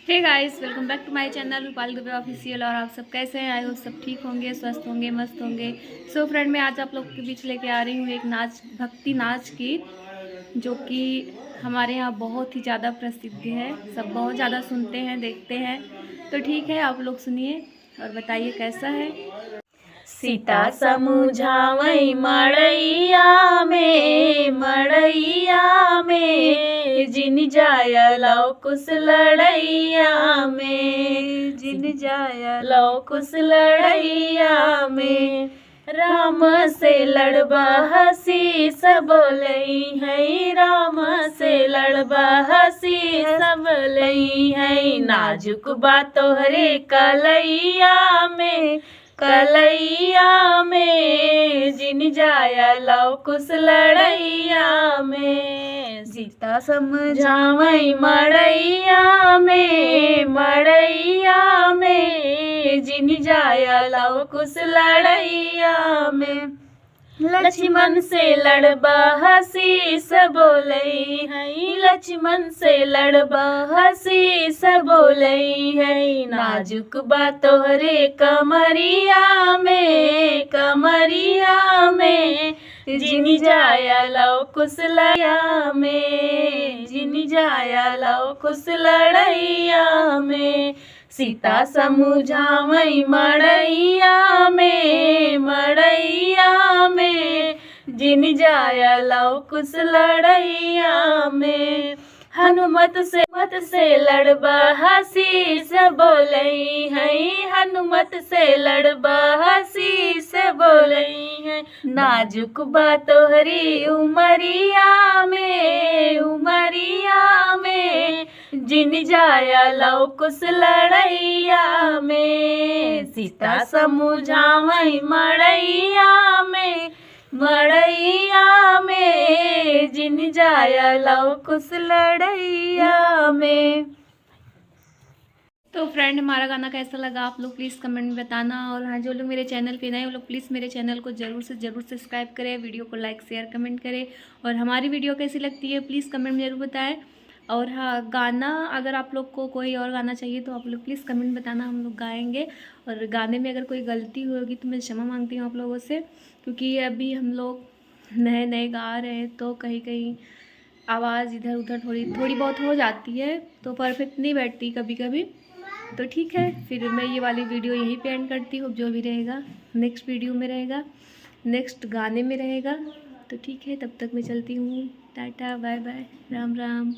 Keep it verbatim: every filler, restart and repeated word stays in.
Hey guys, welcome back to my channel Rupali Dubey official. और आप सब कैसे हैं? आई होप सब ठीक होंगे, स्वस्थ होंगे, मस्त होंगे। सो फ्रेंड, मैं आज आप लोग के बीच लेके आ रही हूँ एक नाच, भक्ति नाच गीत, जो कि हमारे यहाँ बहुत ही ज़्यादा प्रसिद्ध है, सब बहुत ज़्यादा सुनते हैं, देखते हैं। तो ठीक है, आप लोग सुनिए और बताइए कैसा है। सीता समुझावई मड़ैया में, मड़ैया में, जिन जाया लव कुश लड़ैया में, जिन जाया लव कुश लड़ैया में। राम से लड़बा हसी सब बोलई है, राम से लड़बा हसी सब बोलई है। नाजुक बा तोहरे कलैया में, कलैया में, जिन जाया लव कुश लड़ैया में। सीता समझावई मड़ैया में, मड़ैया में, जिन जाया लव कुश लड़ैया में। लक्ष्मण से लड़बा हसी सब बोलई है, लक्ष्मण से लड़बा हसी सब बोलई है। नाजुक बा तोहरे कमरिया में, कमरिया में, जिन जाया लव कुश लड़ैया में, जिन जाया लव कुश लड़ैया में। सीता समुझावई मड़ैया में, मड़ैया में, जिन जाया लव कुश लड़ैया में। हनुमत से, मत से लड़बा हसी सब बोलई है, हनुमत से लड़बा हसी सब बोलई है। नाजुक बा तोहरी उमरिया में, उमरिया में, जिन जाया लव कुश लड़ैया में। सीता समुझावई मड़ैया में, मड़ैया में, जिन जाया लव कुश लड़ैया में। तो फ्रेंड, हमारा गाना कैसा लगा आप लोग प्लीज़ कमेंट में बताना। और हाँ, जो लोग मेरे चैनल पे नए हैं, वो लोग प्लीज़ मेरे चैनल को ज़रूर से ज़रूर सब्सक्राइब करें, वीडियो को लाइक, शेयर, कमेंट करें। और हमारी वीडियो कैसी लगती है प्लीज़ कमेंट में ज़रूर बताएं। और हाँ, गाना अगर आप लोग को कोई और गाना चाहिए तो आप लोग प्लीज़ कमेंट बताना, हम लोग गाएंगे। और गाने में अगर कोई गलती होगी तो मैं क्षमा मांगती हूँ आप लोगों से, क्योंकि अभी हम लोग नए नए गा रहे हैं तो कहीं कहीं आवाज़ इधर उधर थोड़ी थोड़ी बहुत हो जाती है, तो परफेक्ट नहीं बैठती कभी कभी। तो ठीक है, फिर मैं ये वाली वीडियो यहीं पे एंड करती हूँ। जो भी रहेगा नेक्स्ट वीडियो में रहेगा, नेक्स्ट गाने में रहेगा। तो ठीक है, तब तक मैं चलती हूँ, टाटा बाय बाय, राम राम।